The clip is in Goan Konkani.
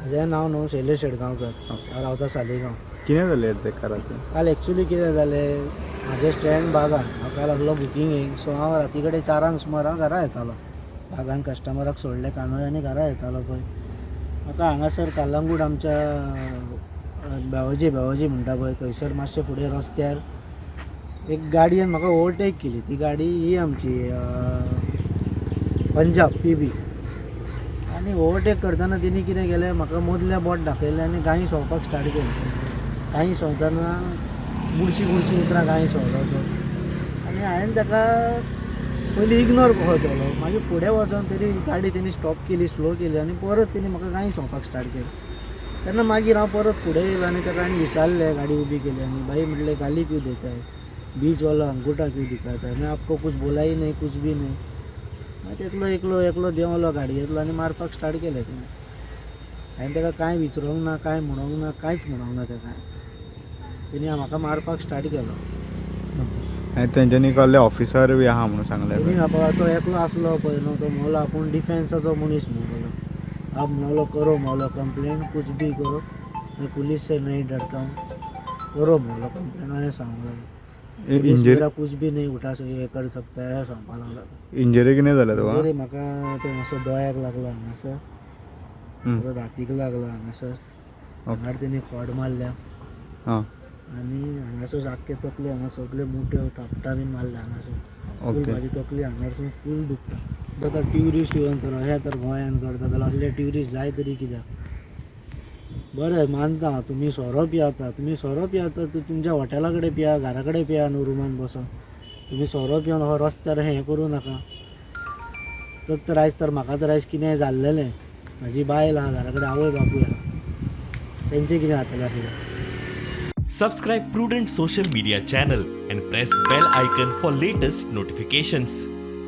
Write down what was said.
म्हजें नांव न्हू शैलेश शेडगांवकर. हांव रावता सालिगांव. कितें जालें ते काराचें? काल एक्चुली कितें जालें, म्हाजें स्टँड बागान. हांव काल आसलो बुकिंगेक, सो हांव राती कडेन 4 सुमार हांव घरा येतालो. बागान कस्टमराक सोडलें कांदोळे आनी घरा येतालो पळय, म्हाका हांगासर कलंगूट आमच्या बेवजी बेवजी म्हणटा पळय, थंयसर मातशें फुडें रस्त्यार एक गाडयेन म्हाका ओवरटेक केली. ती गाडी ही आमची पंजाब PB. आनी ओवरटेक करतना तेणी कितें केलें, म्हाका मदलें बोट दाखयलें आनी गायी संवपाक स्टार्ट केली. गायी संवतना बुरशीं बुरशीं उतरां गायी संवलो तो. आनी हांवें ताका पयलीं इग्नोर कसो केलो. मागीर फुडें वचोन तेणी गाडी तेणी स्टॉप केली, स्लो केली आनी परत तेणी म्हाका गायी संवपाक स्टार्ट केली. तेन्ना मागीर हांव परत फुडें येयलो आनी ताका हांवें विचारलें, गाडी उबी केली आनी भाई म्हटलें, गाली क्यों देता है, बीच वाला अंगूठा क्यों दिखाता है, मैं आपको कुछ बोला ही नहीं, कुछ भी नहीं. मागीर एकलो एकलो एकलो देंवलो गाडयेंतलो आनी मारपाक स्टार्ट केलें तेणें. हांवें ताका कांय विचारूंक ना, कांय म्हणूंक ना, कांयच म्हणूंक ना ताका. तेणी म्हाका मारपाक स्टार्ट केलो. आनी तेंच्यांनी कहले ऑफिसर बी आहा म्हणून सांगलें. तेणी म्हाका तो एकलो आसलो पळय न्हू, तो म्हणलो आपूण डिफेन्साचो मनीस म्हणलो. आप म्हणलो करो म्हणलो कंप्लेन, कुछ भी करो, मैं पुलिस से नहीं डरता हूँ, करो म्हणलो कंप्लेन, अशें सांगूंक लागलो. पुलीस इंजरी मेरा कुछ भी नहीं उठा सके, कर सकता है, अशें सांगपाक लागलो. इंजरी कितें जाल्या तुका? इंजरी म्हाका ते मातसो दोळ्याक लागलो हांगासर, परत हातीक लागलो हांगासर. हांगार तेणी खोड मारल्या. आनी हांगासर आख्खे तकले हांगा सगळे मोट्यो थापटां बीन मारल्या हांगासर. फूल म्हाजी तकली हांगारसून फूल दुखता. आतां ट्युरिस्ट येवन तर अशें तर गोंयान करता जाल्यार असले ट्युरिस्ट जाय तरी कित्याक? बरें मानता हांव, तुमी सोरो पियाता, तुमी सोरो पियाता तर तुमच्या हॉटेला कडेन पिया, घरा कडेन पिया न्हू, रुमान बसोन. तुमी सोरो पिवन हो रस्त्यार हें करूं नाका. तर तर आयज तर म्हाका तर आयज कितेंय जाल्लेलें. म्हाजी बायल आहा घरा कडेन, आवय बापूय आहा, तेंचें कितें जातलें आसलें? Subscribe Prudent Social Media channel and press bell icon for latest notifications.